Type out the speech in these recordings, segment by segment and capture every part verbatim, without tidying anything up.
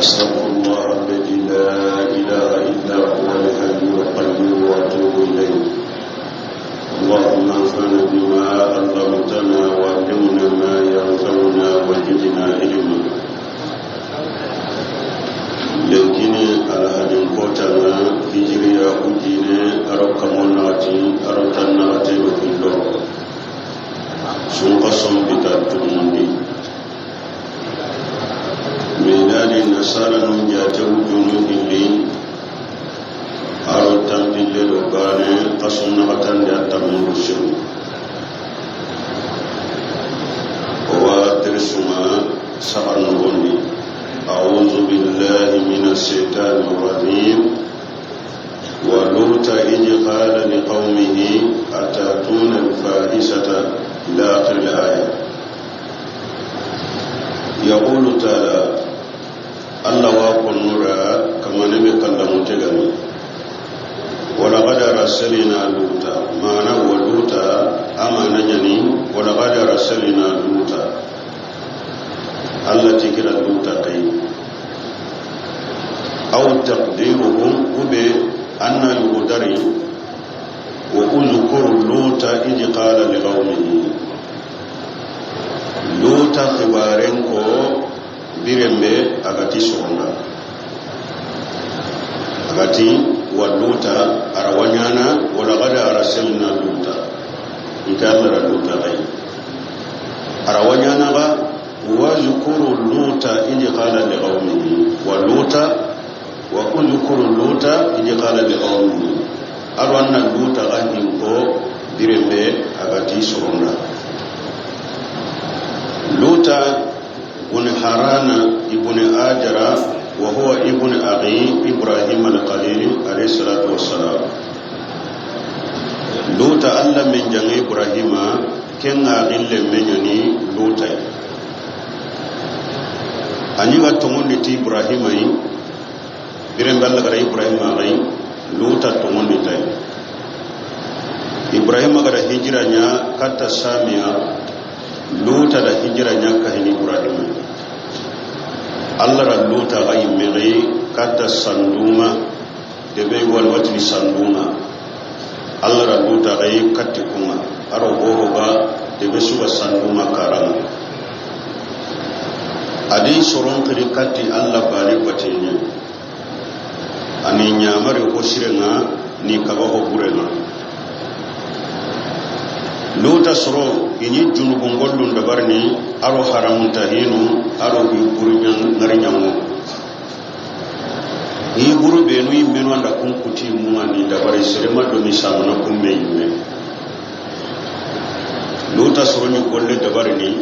أستغفر الله الذي لا إله إلا هو الحي القيوم وأتوب إليه. اللهم انفعنا بما علمتنا وعلمنا ما ينفعنا وزدنا علما. Lenkini alhadin kotana, hijiriya ujine, aro kamon naxati, aro tan naxate do fillo. Sunka sombita tumundi. Miladi nasara nun jate wujunu hilli, aro tanpille do bane, kasun naxatandi a tammundu siru. O wa terisunga saxan noxondi. أعوذ بالله من الشيطان الرجيم. ولوطا إذ قال لقومه أتأتون الفاحشة إلى آخر الآية. يقول تعالى، Allah wa konnura kamane be kallamu tegani. ولقد أرسلنا لوطا. Mana wa Luta, amana ɲani, ولقد أرسلنا لوطا. Allah ti kira Luta kai. أو تقديرهم, ube anna yugudari, واذكر لوطا إذ قال لقومه. Luta xibaren ko, biren be a ga ti soronda. A ga ti, wa Luta, a ra wa ɲana, ولقد أرسلنا لوطا. Ita Allah ra Luta kai. A ra wa ɲana ga, واذكر لوطا إذ قال لقومه. Wa Luta, واذكر لوطا إذ قال لقومه. A ro anna Luta ga hinko, biren be a ga ti soronda. Luta بن حران بن هاجر وهو ابن أخي إبراهيم الخليل عليه الصلاة والسلام. Luta Allah men jange Ibrahima, ken ga gille men ɲani Luta. A ɲi ga tongondi ti Ibrahima yi, biren be Allah ga da Ibrahima ga yi, Luta tongondi tay. Ibrahima ga da hijira ɲa katta Samiya, Luta da hijira ɲa ka hini Ibrahima. Allah ra Luta ga yimme ga yi katta Sanduma, debe wal watini Sanduma. Allah ra Luta ga yi katti kunga. A ro hoho ga debe su ga Sanduma karanga. A di soron kiri katti Allah bane batenya. A ni ɲamari ho sirenga ni kaba ho burenga. Luta soro i ni junubun gollun dabarini, a ro haramun tahinu, a ro i guru ɲa-, ŋari ɲango. I guru benu yimmenu anda kun kuti munga ni dabari sere ma do ni samana kun me yimme. Luta soro ni golle dabarini,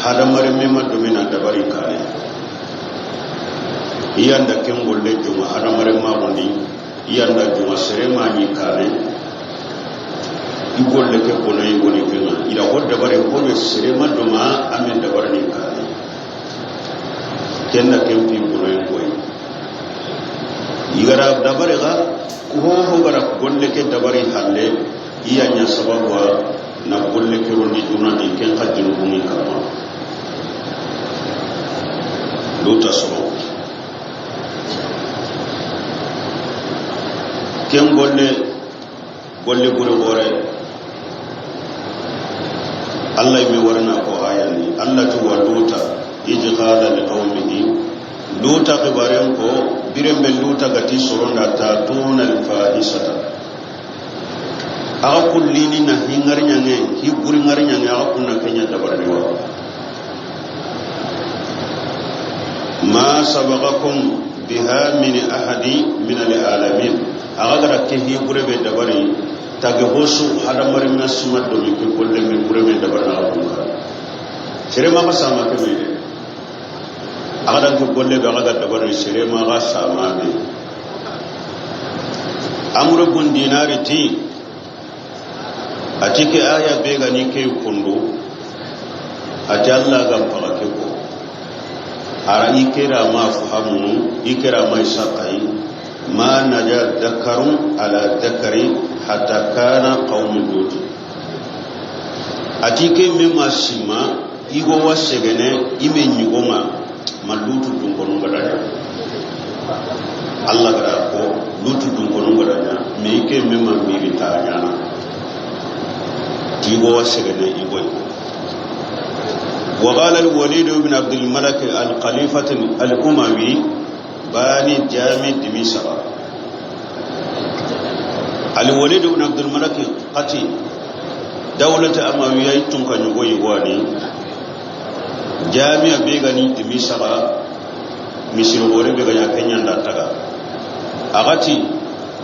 hadamaren me ma do me na dabari kane. I yanda ken golle joma hadamaren ma gondi, i yanda joma sere ma ni kane. I golle ke bono i goni kenga. I da ho dabari ho be sere ma do ma a me dabarini kane. Ken da ken pi bono i koyi. I ga da dabari ga, ho ho ga da golle ke dabari halle, i ya ɲa sababu wa na golle ke rondi duna di ken ka junubun ŋa kama. Luta soro. Ken golle, golle bure gore. Allah mi warna ko ayani. Allah ti wa Luta, إذ قال لقومه. Luta xibaren ko, biren be Luta ga ti soronda, أتأتون الفاحشة. Axa kullini na hi ŋari ɲange, hi buri ŋari ɲange, axa kunna kenya dabarani wa. ما سبقكم بها من أحد من العالمين. Axa ga da ke hi bure be dabari, tage hosu hadamaren na suma do mi ke golle me bure me dabari na axa kunna. Sere ma xa sama ke me de. Axa da ke golle be axa ga dabari sere ma xa sama be. Amru bun Dinari ti, a ti ke aya be ga ni ke kundu, a ti Allah ga mpaga ke ko. A ra i kera ma fahamunu, i kera ma i sakai, ما نجا ذكر على ذكر حتى كان قوم لوط. A ti ke me ma sima, i go wa segene, i me ɲugo ŋa, Ma Lutu dunkonu ga da ɲa. Alla ga da ko Lutu dunkonu ga da ɲa, mais i ke me ma miri ta ɲaana. Ti i go wa segene i go yi. Wa qala al-Walid ibn Abdul Malik al-Khalifat al-Umawi bani Jami Dimisara. Al-Walid ibn Abdul Malik a ti, dawlata Amawiya i tunka ɲogo yi go ni. Jamiya be ga ni Dimisara, Misiri gore be ga ɲa ke ɲa nda taga. A ga ti,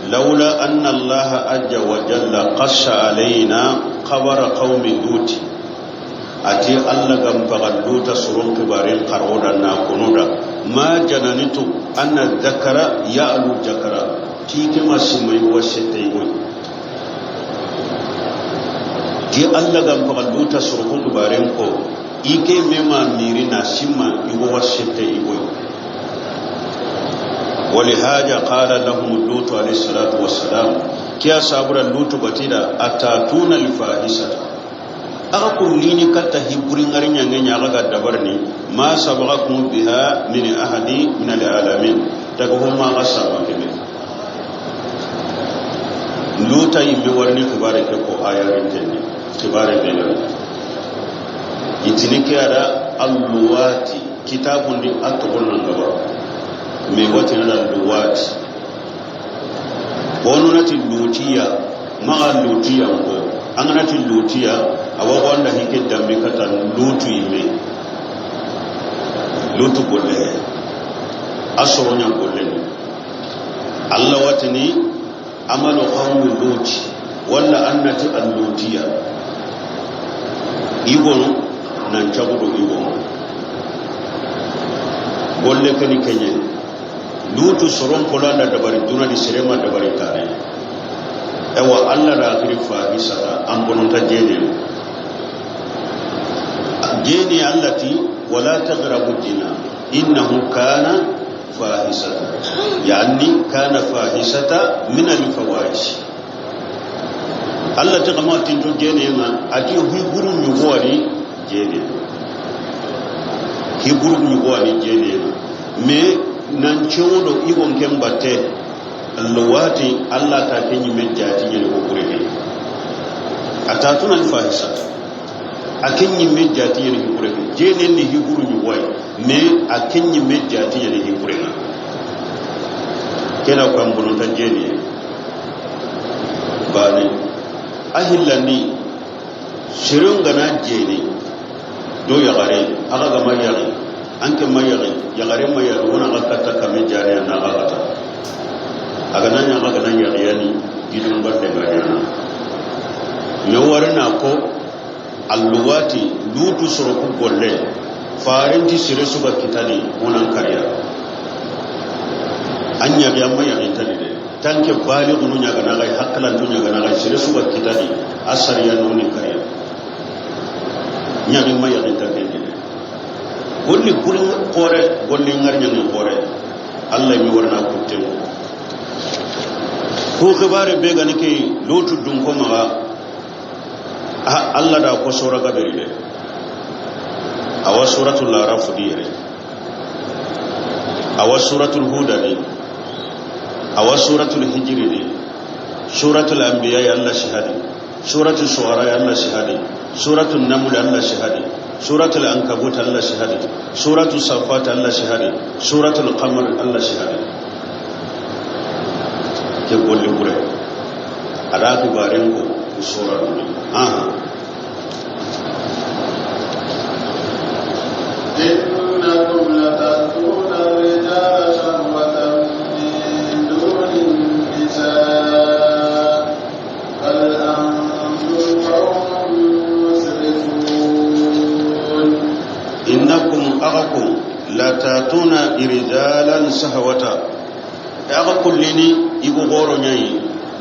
lawla anna Allaha azza wa jalla qassa alayna khabara qawmi Lut. A ti, Alla ga n paga Luta soron kibaren xaro da na kono da, ma janantu anna zakara ya'lu zakara. Ti ke ma sima i go wa sette i go yi. Ti Alla ga n paga Luta soron kibaren ko, i ke me ma miri na sima i go wa sette i go yi. Wa li haja qala lahum Lutu alayhi salatu wassalam. Ke ya sabu da Lutu ga ti i da, atatuna al-fahishata. Axa ku lini katta hiburi ŋari ɲaŋe ɲa axa ga dabarini, ma sabaqakum biha min ahadi min al-alamin. Daga ho ma axa sama kebe. Luta yimme warini xibare ke ko ayarin tenni. Xibare be la. I ti ni ke ya da alluwati. Kitabun di a togon nan gaba. Me wati na da luwati. Bono na ti lutiya, maxa lutiya ko. An ga na ti lutiya, a wa wanda hike dambi kata Lutu yimme. Lutu golle. A soro ɲa golle ni. Alla wa ti ni, amalu qawmi Lut, walla an na ti al-Lutiya. I go no, nan cagu do i go no. Golle ke ni ke ɲa. Lutu soron polo a nda dabari duna di, sere ma dabari kare. Ewa, Alla da a xiri fahisata, an bononta jene. Jene Alla ti, wala taqrabu zina, innahu kana fahishata. Yani kana fahishata min al-fawahish. Alla ti xa ma tinto jene ŋa, a ti hiburu ɲogo wa ni jene. Hiburu ɲogo wa ni jene ŋa. Mais nan cewo do i go n ke n batte. Alluwati, Alla ta ke ɲimme jati ɲene ko kure ke. Atatuna al-fahishata. A ke ɲimme jati ɲene hibure ke. Jene ni hiburu ɲogo yi. Mais a ke ɲimme jati ɲene hibure ŋa. Ke na ko an bononta jene. Bane. A hillandi. Seren ga na jene. Do yaxare, axa ga ma yaxi. An ke ma yaxi, yaxare ma yaxi, wona xa katta kame jane na xa kata. A ga na ɲa xa ga na yaxi yani, gidun batte ga ɲana. Me wari na ko, alluwati, Lutu soro ku golle, farenti sere su ga kitani, wonan kariya. An yaxi, an ma yaxi tani de. Tanke balighunu ɲa ga na xa yi, haqilantu ɲa ga na xa yi, sere su ga kitani, a sariya noni kariya. Ɲaxi ma yaxi ta ken de. Golli kuri xore, golli ŋari ɲaŋi xore. Alla mi warna kutten. Ku xibare be ga ni ke Lutu dunko maxa. A, Alla da ko sora gaberi de. Awa Suratul Araf di yere. Awa Suratul Huda di. Awa Suratul Hijri di. Suratul Anbiya ya Alla sihadi. Suratul Shu'ara ya Alla sihadi. Suratul Naml Alla sihadi. Suratul Ankabut Alla sihadi. Suratul Safat Alla sihadi. Suratul Qamar Alla sihadi. Ke golli kure. A da xibaren ko sura duni. Aha. إنكم لتأتون الرجال شهوة من دون النساء، بل أنتم قوم مسرفون. إنكم، axa ku, لتأتون رجالا شهوة. Axa ku lini i go xoro ɲa yi,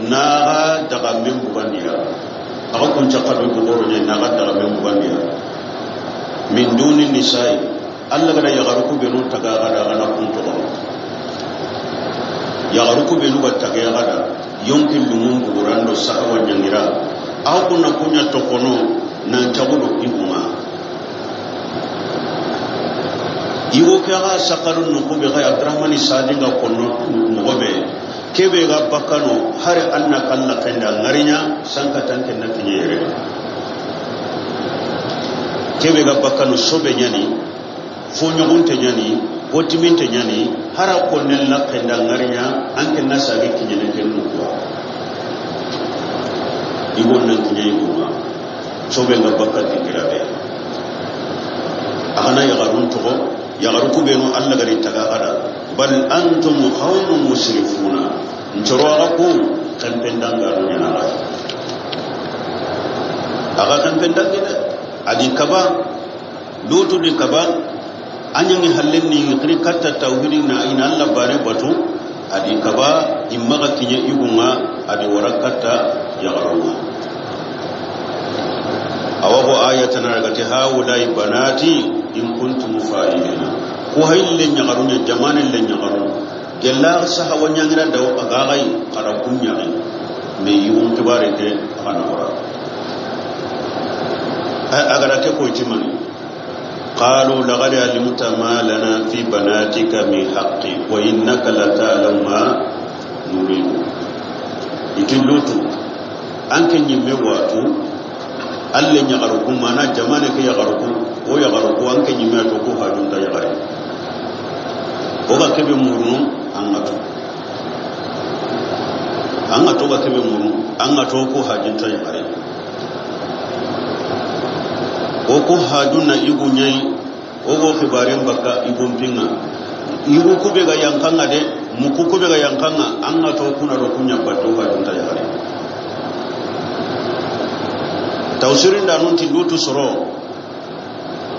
na xa daga men bugandiya. Axa kun cakadu i go xoro ɲa yi, na xa daga men bugandiya. Min duni nisa'i, Alla ga da yaxaru ku benu taga xa da, xa na kun toxo. Yaxaru ku benu ga taga xa da, yonki lumun buguran do sahawa ɲangira. Axa kun na kun ɲa toxono, nan cagu do i kuma. Yigo ke ga saxalu noxu be ga Abdurahmani Sadi ga konno moxo be, ke be ga bakka no hari an na kalla kenda ŋariɲa sanka tanke na kiɲe yere. Ke be ga bakka no sobe ɲani, fo ɲogunte ɲani, fo timinte ɲani, hara konnen laxenda ŋariɲa, an ke na sage kiɲene ken nukuwa. Yigo nan kiɲe yigo ma. Sobe nga bakka dingira be. A ga na yaxarun toxo, yaxaru ku be no Alla ga ri taga xa da. Bal antum qawmun musrifuna. Ncoro a ga ku, xenpen danganu ɲana xa. A ga xenpen dangi de. A di kaba, Lutu di kaba, a ɲangi hallen ni xiri katta tawhidi na i na Alla bare batu, a di kaba, i maxa kiɲe yigo ŋa, a di wara katta yaxarun ŋa. Awa ko aya tana daga ti, "Haulai banati in kuntum fa'ilina." Ko hayi le ɲaxarun ɲa, jamaane le ɲaxarun. Gella sahawa ɲangira dawo a ga xayi, xa da kun ɲaxi. Me yigo n xibare ke, a xa na wara. A, a ga da ke ko i ti mani. قالوا لقد علمت ما لنا في بناتك من حق وإنك لتعلم ما نريد. I ti Lutu, an ke ɲimme watu, alle ɲaxaru ku, mana jamaane ke yaxaru ku, o yaxaru ku, an ke ɲimme watu ku hajunta yaxare. O ga kebe murunu, an ga to. An ga to ga kebe murunu, an ga to ku hajunta yaxare. O ku hajunna yigo ɲayi, o go xibaren bakka yigon pinŋa. Yigo ku be ga yanqa ŋa de, muku ku be ga yanqa ŋa, an ga to kuna do kuɲa bato hajunta yaxare. Tafsirin da nun ti Lutu soro,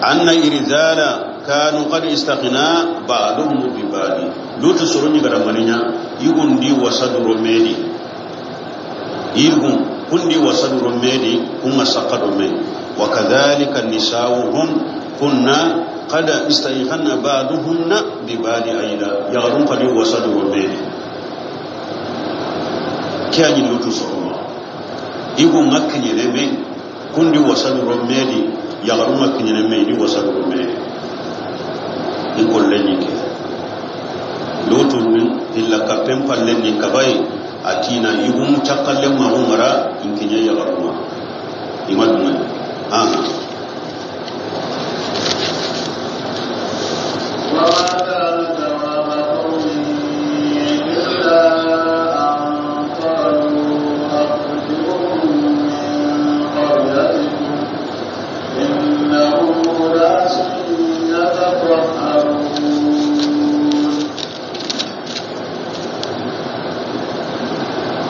anna irzala kanu qad istaghna ba'duhum bi ba'di. Lutu soro ni ga da maniɲa, yigon di wasa duro me di. Yigo, kun di wasa duro me di, kun ŋa saxa do me. Wa kadhalika nisa'uhum kunna qad istayqanna ba'duhunna bi ba'di ayda. Yaxarun xa di wasa duro me di. Ke a ɲi Lutu soro ma. Yigo ŋa kiɲene me. Kun di wasa duro me di, yaxarun ŋa kiɲene me, i di wasa duro me di. I kolle ni ke. Lutu ni illa kappen palle ni kabayi, a ti na yigun cakkalle ma o ŋara, in kiɲe yaxarun ŋa. I ma dunŋa. Aha. وما كان جواب قومه إلا أن قالوا أخرجوهم من قريتكم إنهم أناس يتطهرون.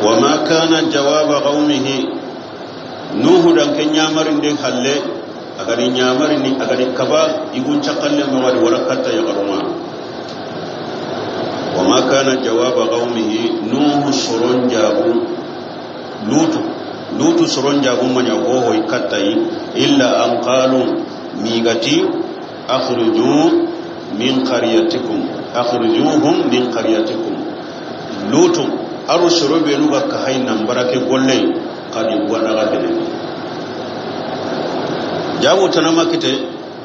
وما كان جواب قومه Nuhu da ke ɲamarinde halle, a ga di ɲamarini, a ga di kaba, yigun cakkalle ma a ga di wara katta yaxarun ŋa. Wa ma kana jawaba qawmihi, Nuhu soron jabu, Lutu, Lutu soron jabu ma ɲa hoho i katta yi, illa an qalu, mi ga ti, "Akhriju min qaryatikum, akhrijuhum min qaryatikum." Lutu, a ro soro benu ga kahay nan barake golle, xa di gwana ga kene. Jabu tana ma kite,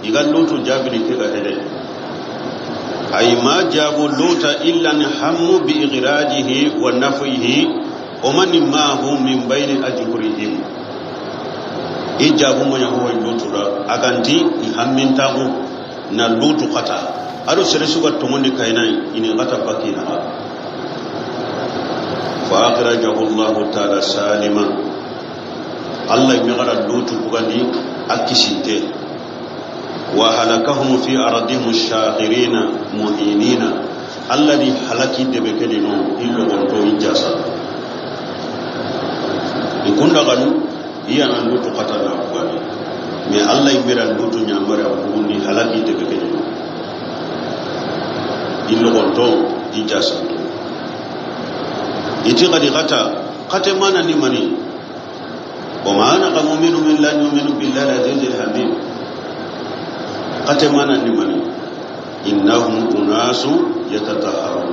i ga Lutu jabini ke ga hede. Ay ma jabu Luta illa ni hammu bi ikhrajihi wa nafyihi wa man ma'ahu min bayni ajhurihim. I jabu ma ɲa ho Lutu da, a ga nti i hammintaxu na Lutu xata. A do sere su ga toŋondi kayina, i ni xata bakina. Fa akhrajahu Allahu ta'ala saliman. Allah i me xara Lutu bugandi a kisinte. Wa halakahum fi ardihim shakirina muhinina. Allah di halaki debe ke di no, i logonto i jasa. I kunda ganu, i ya na Lutu xata na kuwani. Mais Allah i me ra Lutu ɲamari a bugundi halaki debe ke di no. I logonto i jasa. I ti xadi xata, xate mana ni mani. وما نقموا منهم إلا أن يؤمنوا بالله العزيز الحميد. Xate mana ni mani. إنهم أناس يتطهرون.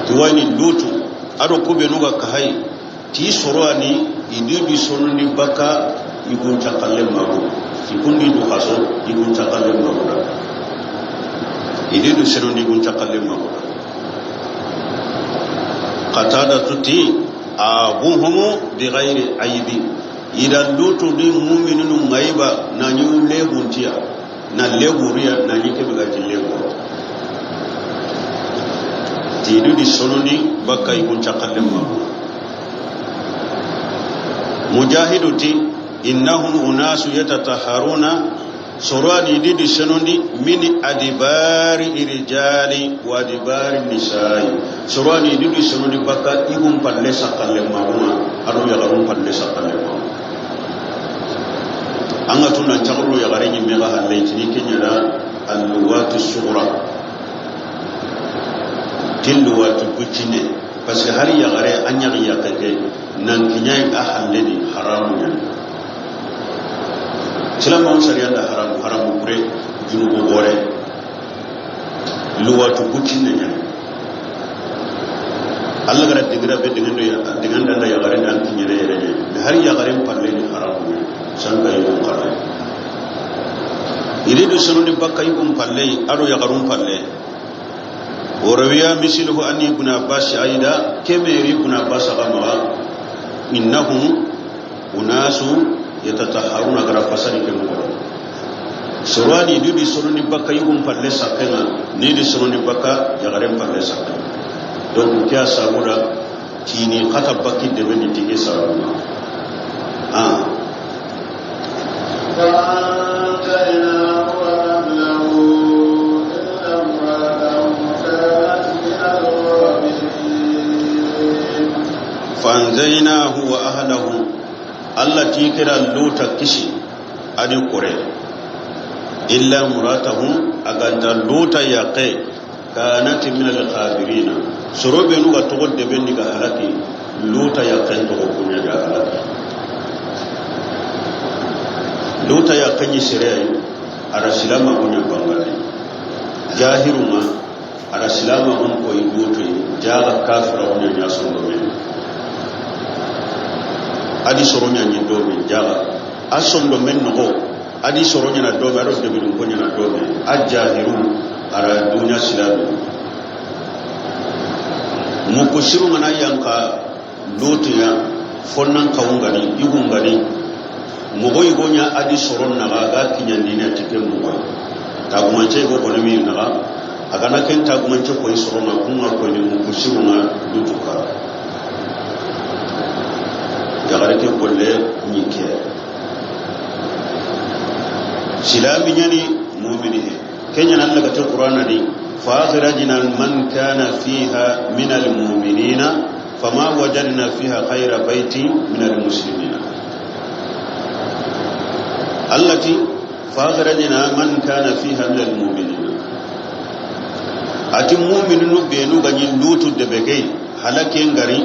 Ti wayni Lutu, a do ku benu ga kahay, ti soro a ni, i di du sonondi baka, i gun cakalle maru. I kundi du xaso, i gun cakalle maru da. I di du senondi gun cakalle ma ko. Qatada tu ti, "Abuhumu bi ghairi aibi." I da Lutu di mumininu ŋa yi ba, na ɲi leguntiya, na leguriya, na ɲi kebe ga ti legu. Ti i di du senondi bakka i gun cakalle ma ko. Mujahidu ti, "Innahum unasu yatatahharuna." Soro a ni di du senondi min adbari rijali wa adbari nisai. Soro a ni di du senondi bakka i gun palle sakalle ma ko, a do yaxarun palle sakalle ma ko. An ga tun na cagallo yaxare ɲi me ga halle tini kenya da alluwatu sugra. Tilluwatu bucine. Parce que hari yaxare a ɲaxi yaxe ke, nan kiɲayi a halle ni haramu ɲa. Silamaxu sariya da haramu, haramu kure, junubu gore. Luwatu bucine ɲa. Allah gara digira be digando ya, diganda da yaxare nan kiɲere yere ɲa. Mais hari yaxare palle ni haramu ɲa. Sanka yi gon xara. I di du senondi bakka i gun palle, a do yaxarun palle. Wa rawiya misluhu an Ibn Abbas aida, kebe ri Ibn Abbas ga maxa, "Innahum unasu yatatahharuna," gara fasari ke moxo. Soro a ni di du senondi bakka i gun palle sakenga, ni du senondi bakka yaxaren palle sakenga. Donc, ke ya sabu da, Tini xata bakki debe ni tige saruna. Ah. فأنجيناه وأهله إلا امرأته كانت من الغابرين. فأنجيناه وأهله. Allah ti kira Luta kisi a di kore. Illa imra'atahu, a ga nta Luta yaxe. Kanat min al-ghabirina. Soro benu ga toxo debe ni ga halaki, Luta yaqqen toxo kuɲa ga halaki. Luta yaqqen ni sere, a da silamaxu ɲa bangane. Jahiruma, a da silamaxun koyi Lutu yi, jaga kafiraxu ɲa ɲa sondomen. A di soro ɲa ɲi domen jaga. A sondomen noxo, a di soro ɲaana dome, a do debilun ko ɲaana dome, a jahiru, a da duna silami. Muku siru ŋa na yanqa Lutu ya, fonnan kawungani, yugungani. Moxo yigo ɲa a di soro naxa ga kiɲandini a ti ke moxo. Tagumance yigo koni mi naxa, a ga na ken tagumance koyi soro ŋa, ku ŋa koyini muku siru ŋa Lutu ka. Yaxare ke golle ni ke. Silami ɲa ni, mumini he. Ke ɲa na Allah ga ti Qur'ana di, "Fa akhrajna man kana fiha min al-mu'minina, fama wajadna fiha ghayra baytin min al-muslimina." Allah ti, "Fa akhrajna man kana fiha min al-mu'minina." A ti mumininu benu ga ɲi Lutu debe ke yi, halake ngari,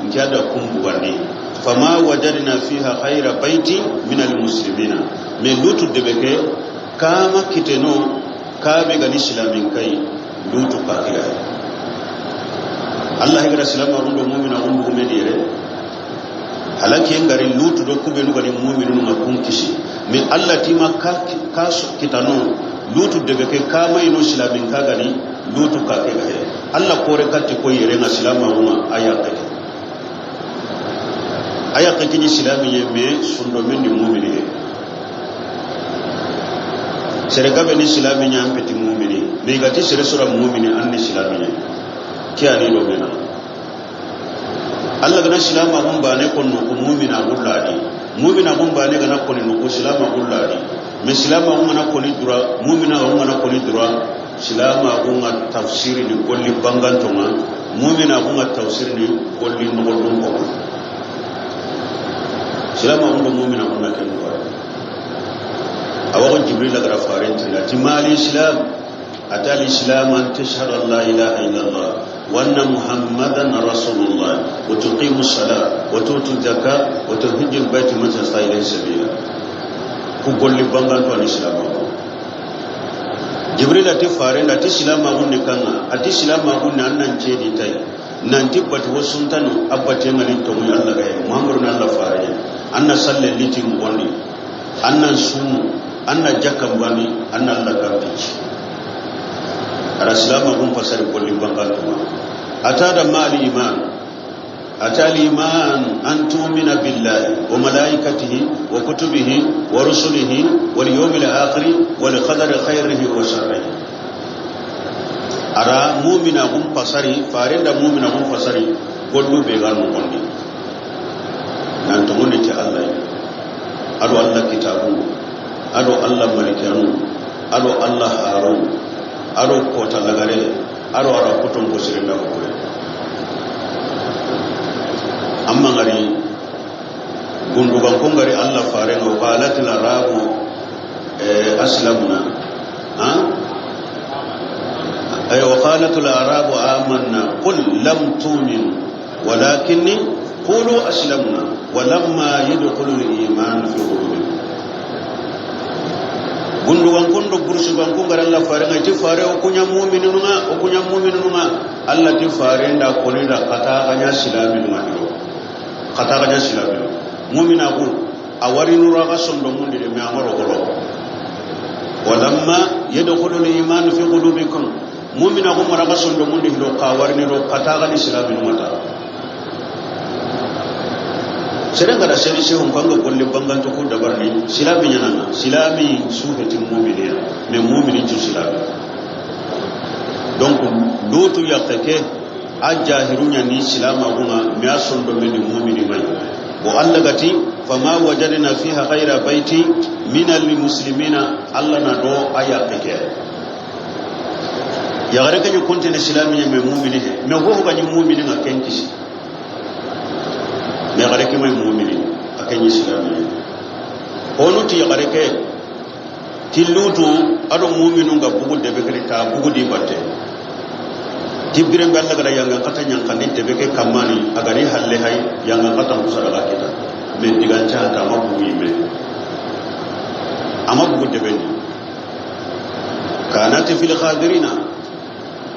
nke a da kun bugandi. Fama wajadna fiha khayra bayti min almuslimina. Mais Lutu debe ke, kama kiteno, kabe ga ni silamin kai, Lutu ka ke ga. Allah ga da silamaxun do mumina xun bugu me di yere. Halake ngari Lutu do ku benu ga ni muminun ŋa kun kisi. Mais Allah ti ma ka, ka su kitano Lutu debe ke kama ino silamin ka ga ni Lutu ka ke ga he. Allah kore katti ko yere ŋa silamaxu ŋa a yaqqe ke. A yaqqe ke ni silami ye, mais sondomen ni mumini ye. Sere gabe ni silami ɲa an peti mumini. Mais i ga ti sere sura mumini an ni silami ye. Ke ya ni do mena. Allah ga na silamaxun bane ko noxu, muminaxun la di. Muminaxun bane ga na koni noxu, silamaxun la di. Mais silamaxun ga na koni dura, muminaxun ga na koni dura, silamaxun ŋa tafsiri ni golli banganto ŋa, muminaxun ŋa tafsiri ni golli noxodun ko. Silamaxun do muminaxun na ken ko. A wa ko Jibril ga ra faren ti na ti mal islam. A ti al-islam an tashhada an la ilaha illallah wa anna Muhammadan rasulullah wa tuqima as-salah wa tu'ti az-zakah wa tahujja al-bayt man istata'a ilayhi sabila. Ku golli banganto ni silamaxu. Jibril a ti faren da, a ti silamaxun ni kaŋa, a ti silamaxun ni an nan cedi tay. Nanti batu wo suntano, a bate ŋa ni toŋu Allah ga yi, Muhammadu na Allah fare. An na salle liti moxon di, an na sumu, an na jakka bani, an na Allah kampici. A ra silaamaxun fasari golli bangantunŋa. A ta da ma al iman. A ta al iman an tu'mina billahi wa malaikatihi wa kutubihi wa rusulihi wal yawmil akhiri wal qadari khairihi wa sharrihi. A ra muminaxun fasari, faren da muminaxun fasari, gollu be ga noxondi. Nan toŋondi ti Allah yi. A do Allah kitabu, a do Allah malikanu, a do Allah haru, a do kota lagare, a do a ra kuton ko sirinda ko kure. Amma ngari gundugan ko ngari Allah faren ŋa, qalatil arabu, eh, aslamna. Ha? Ay, wa qalatul arabu amanna, qul lam tu'minu, walakin qulu aslamna, wa lamma yadkhulul iman fi qulubikum. Gundugan ko do bursugan ko ngari Allah faren ŋa, ti fare o kunya mu'minun ŋa, o kunya mu'minun ŋa. Allah ti faren da koni da kata ga ɲa silaminun ŋa hiro. Kata ga ɲa silaminun ŋa. Muminaxu, a wari nura ga sondo mundi de, me amaro golo. Wa lamma yadkhulul iman fi qulubikum. Muminaxu mara ga sondo mundi hiro, ka wari ni do kata ga ni silaminun ŋa ta. Seren ga da seri sehun ko an ga golli banganto ku dabarni, silami ɲaana ŋa, silami su heti muminiya, mais muminin cu silami. Donc, Lutu yaqqe ke, a jahiru ɲa ni silamaxun ŋa, mais a sondo me ni mumini may. Bon, Allah ga ti, fama wajadna fiha ghayra bayti minal muslimina, Allah na do a yaqqe ke. Yaxare ke ɲi kontene silami ɲa, mais mumini he, mais ho ho ga ɲi mumini ŋa ken kisi. Mais yaxare ke may mumini, a ke ɲi silami. Honu ti yaxare ke, ti Lutu, a do muminun ga bugu debe ke ta bugu di batte. Ti biren be Allah ga da yangan kata ɲankandi debe ke kamani, a ga ri halle hay, yangan kata kusa daga kita. Mais digan ca ta ma bugu yime. A ma bugu debe ni. Kanat fil ghabirina.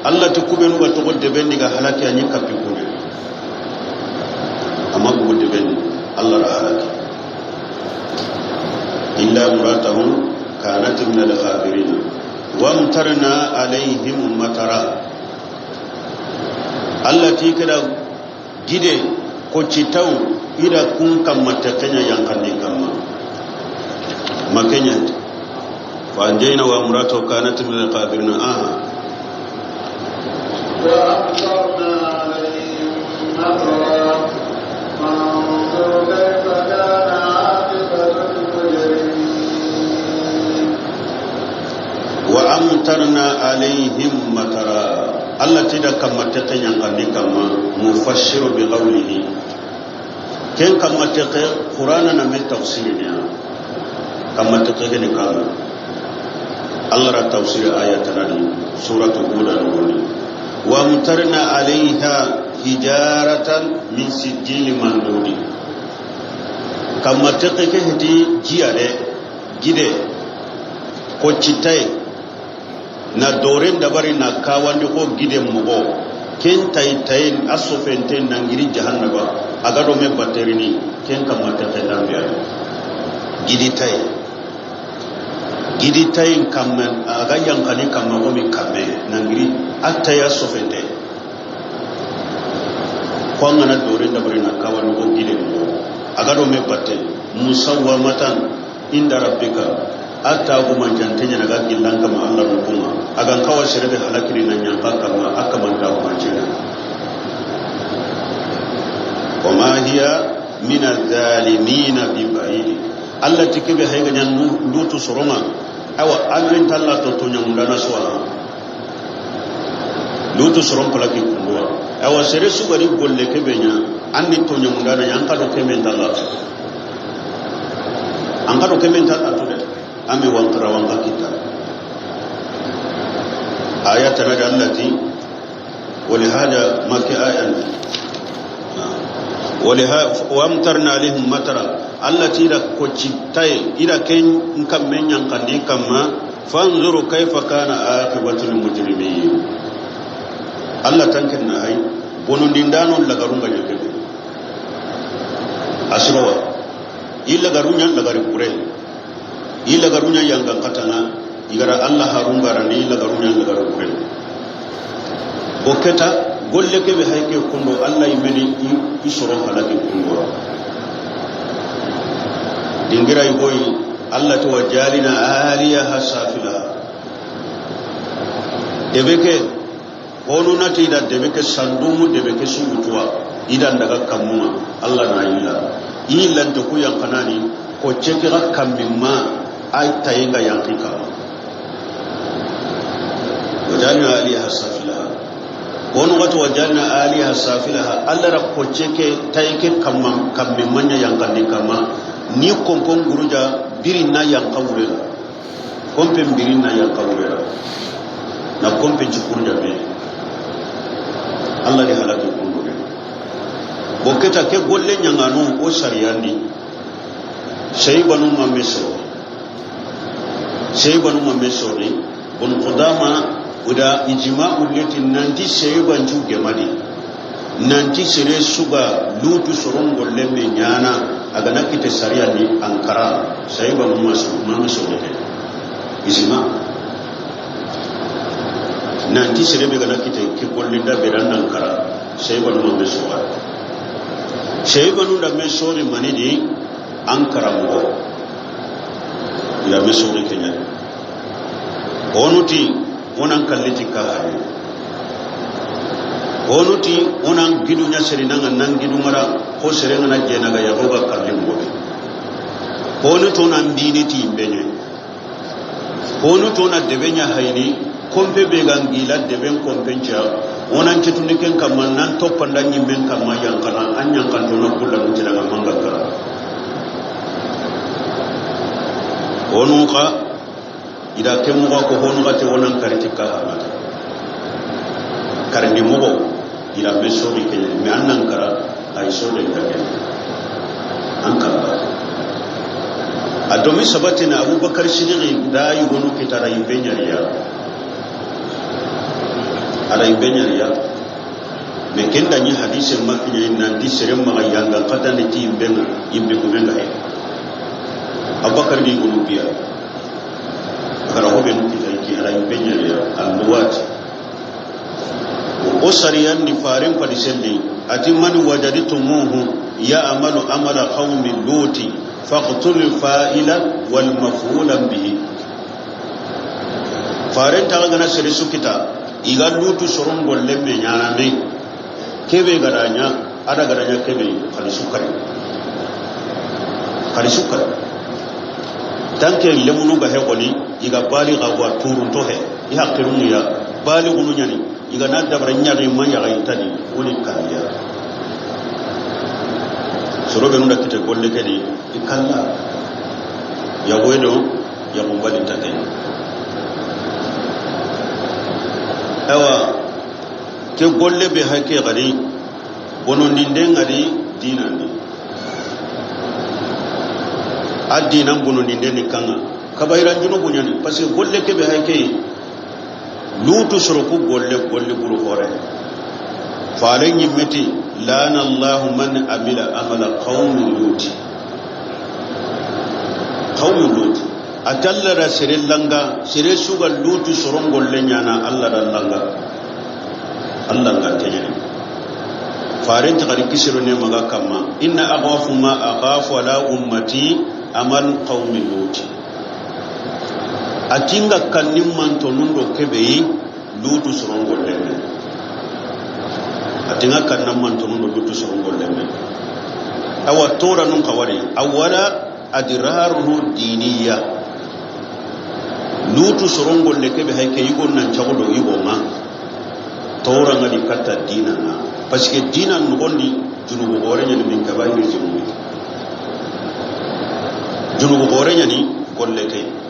Allah ti kubenu ga toxo debe ni ga halaki, a ɲi kappi kube. A ma bugu debe ni, Allah ra halaki. Illa imra'atahu kanat min al ghabirina. Wa amtarna alayhim matara. Allah ti ke da gide, ko citaw, i da kun kamma teqe ɲa yankandi kamma. Ma ke ɲa ti. Fa anjayna wa imra'atahu kanat min al ghabirin. Aha. وأمطرنا عليهم مطرا فانظر كيف كان عاقبة المجرمين. Wa amtarna alayhim matara. Allah ti da kamma teqe ɲankandi kamma, mufassiru bi qawlihi. Ken kamma teqe, Qur'ana na me tafsiri ni ya. Kamma teqe ke ni kamma. Allah ra tafsiri aya tanani, suratu Hud no ni. Wa amtarna alayha hijaratan min sijjil mandudi. Kamma teqe ke heti jiya de, gide, ko citaye, na doren dabari na kawandi ko gide moxo, ken tay tay a sofente nangiri jahannaba, a ga do me batterini, ken kamma teqe dambiya. Gidi tay. Gidi tayin kamma, a ga yankani kamma, ko mi kamme, nangiri, a taya sofente. Ko an ga na doren dabari na kawandi ko gide moxo, a ga do me batte, musawwamatan inda rabbika, a ta ko man jante ɲa na ga gillan kama Allah no kuma, a ga n kawa sere be halakini na ɲanka kamma, a kaman ta ko man cina. Wa ma hiya min az-zalimina bi ba'id. Allah ti kebe hayga ɲan Lutu soronga. Awa, an rin talla to to ɲamundana suwa. Lutu soron palaki kunduwa. Awa, sere su ga di golle kebe ɲa, an ni to ɲamundana ɲa, an ka do kemen talla. An ka do kemen talla to de. Ame wankara wanka kita. Aya tana da Allah ti, ولهذا ما كان آية. ولها-، وأمطرنا عليهم مطرا. Allah ti da ko citaye, i da ken kamme ɲankandi kamma, فانظر كيف كان عاقبة المجرمين. Allah tanken na hay, bonondindano lagarun ga ɲa kebe. Asirowa, i lagarun ɲa lagari kure. I lagaru ɲa yangan katanga, i ga ra Allah harun garandi, i lagaru ɲa lagaru kure. Bo keta, golle ke be hay ke kundo, Alla yi meni i, i soro halaki kundo. Dingira i boyi, Alla to: "Wa ja'alna 'aliyaha safilaha." Debe ke, honu na ti i da debe ke sandumu, debe ke sugutuwa, i da daga kammunga, Alla na yilla. I yillante ku yanqanani, ko ceke ga kammi ma, ay tayenga yanqi kamma. "Wa ja'alna 'aliyaha safilaha." Honu ga to: "Wa ja'alna 'aliyaha safilaha." Alla ra ko ceke taye ke kamma, kammi ma ɲa yanqandi kamma, ni kompon guruja biri na yanqa wurela. Kompen biri na yanqa wurela. Na kompen ci kurja be. Alla di halaki kundu de. Bo keta ke golle ɲangano o sariyandi. Sey banu mamme so. Sey banu mamme so de. Bun Qudama, o da ijma'u leti nanti sey bancu gemadi. Nanti sere su ga Lutu soron golle me ɲana, a ga na kite sariyandi Ankara, sey banu mamme so, mamme so de. Ijma. Nanti sere be ga na kite ke golle da be ran Ankara, sey banu mamme so ga. Sey banu da me so de mani di Ankara mo. Ya me so de kenya. Honu ti, o nan kalli ti ka hari. Honu ti, o nan gidu ɲa seri nan, nan gidu ŋara, ko sere ŋa na jena ga yaxo ga kalli moxo be. Honu to nan dini ti yinbe ɲa. Honu to na debe ɲa hayini, kompe be ga ngila deben kompen ca, o nan cetundi ken kamma, nan toppanda ɲimmen kamma yanqana, an yanqanto na kulla mutila ga manga kara. Honu xa, i da ke moxo ko honu ga te o nan kari ti ka hamata. Karindi moxo, i da me so de kenya, me an nan kara, ay so de kenya. An kara. A do me sabatena Abubakar Sidiki da yugonu kitara yinbe ɲariya. A da yinbe ɲariya. Me ken da ɲi hadise makkiɲa nanti sere maxa yanga katandi ti yinbe ŋa, yinbe gume ŋa he. Abubakar di gonu biya. A ga ra ho be nu kita i ki a da yinbe ɲariya, alluwati. O sariyandi faren padi selli, a ti: "Man wajadtumuhu ya'malu amala qawmi Luti, faqtulu fa'ila wal maf'ula bihi." Faren ta ga na sere su kita, i ga Lutu soron golle me ɲana me. Kebe ga da ɲa, a da ga da ɲa kebe, xalisu kari. Xalisu kari. Tanke lemunu ga he xoni, i ga bali ga wa turunto he. I haqirunu ya, bali gunu ɲani. I ga na dabara ɲaxi ma ɲaxa i tadi, woni kaliya. Soro be nu da kite golle ke di, i kalla. Ya woy do, ya kumbali ta ke. Awa, ke golle be hake gari, bonondinde ŋa di dinandi. A dinan bonondinde ni kanga. Kabayiran junubu ɲani, parce que golle ke be hake, Lutu soro ku golle, golle buru hore. Fare ɲimmeti, "La'ana Allahu man amila amala qawmi Luti." Qawmi Luti. A ti Alla da sere langa, sere su ga Lutu soron golle ɲana, Alla da langa. Alla nga teɲeni. Faren ti xari kisiro ne maga kamma. "Inna akhafu ma akhafu ala ummati amal qawmi Luti." A ti nga kannin mantonun do kebe yi, Lutu soron golle me. A ti nga kannan mantonun do Lutu soron golle me. Awa tora nun xawari. Awala adraruhu diniya. Lutu soron golle kebe hay ke yigo nan cago do yigo ma. Tora nga di katta dina na. Parce que dina noxondi junubu gore ɲani min kabairi junubu. Junubu gore ɲani golle ke.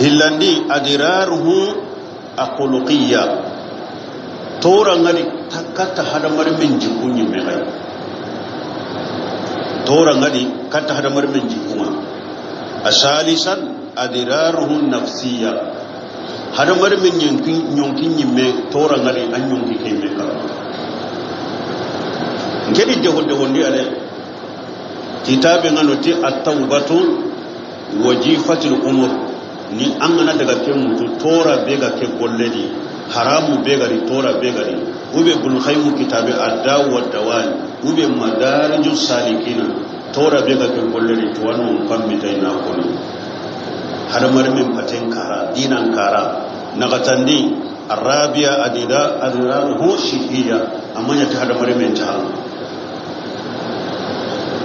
Hillandi adraruhu akhluqiyya. Tora nga di ta-, katta hadamaren men jikku ɲimme gay. Tora nga di katta hadamaren men jikku ma. Asalisan adraruhu nafsiyya. Hadamaren men ɲonki, ɲonki ɲimme tora nga di an ɲonki ke me kala. Nke di deho deho ndi ale. Kitabe nga no ti at-tawbatu wajifatil umur. Ni an gana daga ke mutu tora be ga ke golle di. Haramu be ga di, toora be ga di, ou bien Ibn Qayyim kitaabe Ad-Dawa wa Dawa, ou bien Madariju Salikina, toora be ga ke golle di, tuwaano n kammita i na koni. Hadamarenmen paten kara, diinan kara, naxatandi, Arabia adida, adida, ho sihiya, a ma ɲa ti hadamarenmen caha.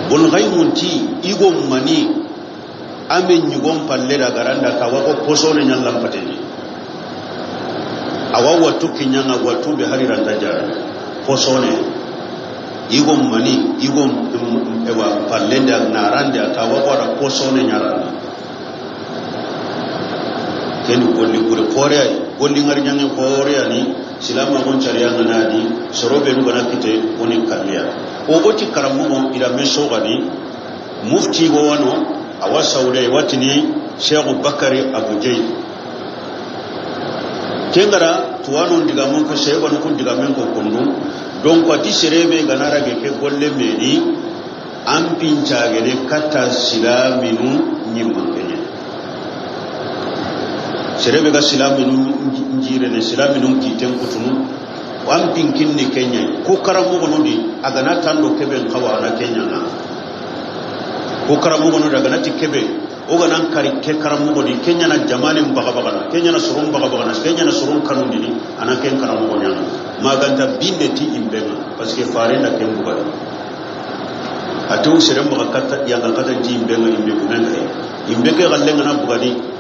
Ibn Qayyim ti, i go mani, a me ɲigon palle da garanda ka wa ko posone ɲa lampateni. A wa wattu kiɲa ŋa, wattu be hari ranta jara. Posone. I go mani, i go, mm, ewa, palle da narande ka wa ko da posone ɲa randa. Keni golli gure xoore ya yi, golli ŋari ɲaŋe xoore ya ni, silamaxun cariya ŋa na di, soro be nu ga na kite, o ni kalliya. O, o ti karamoxo, i da me soxani, mufti go wa no, a wa Saudiya, i wa tini Sheikh Bakari Abu Zaid. Ken ga ra, tuwaano n digamun ko, Sheikh, banu kun digamen ko kundu, donc, a ti sere be ga na rage ke golle me ni, an pincagene katta silaminu ɲimmankeɲe. Sere be ga silaminu njirene, silaminu kiten kutunu, an pinkinni keɲe. Ku karamoxonu di, a ga na tando kebe n xawa, a na keɲa na. Ku karamoxonu di, a ga na ti kebe, o ga na n kari ke karamoxo di, keɲa na jamanen bagabagana, keɲa na soron bagabagana, keɲa na soron kanundini, a na ken karamoxo ɲana. Ma ganta binde ti imbenga, parce que faren da ken bugadi. A tew sere maxa katta, yanga katta ti imbe ŋa, imbe gumen ŋa. Imbe ke galle ŋa na bugadi.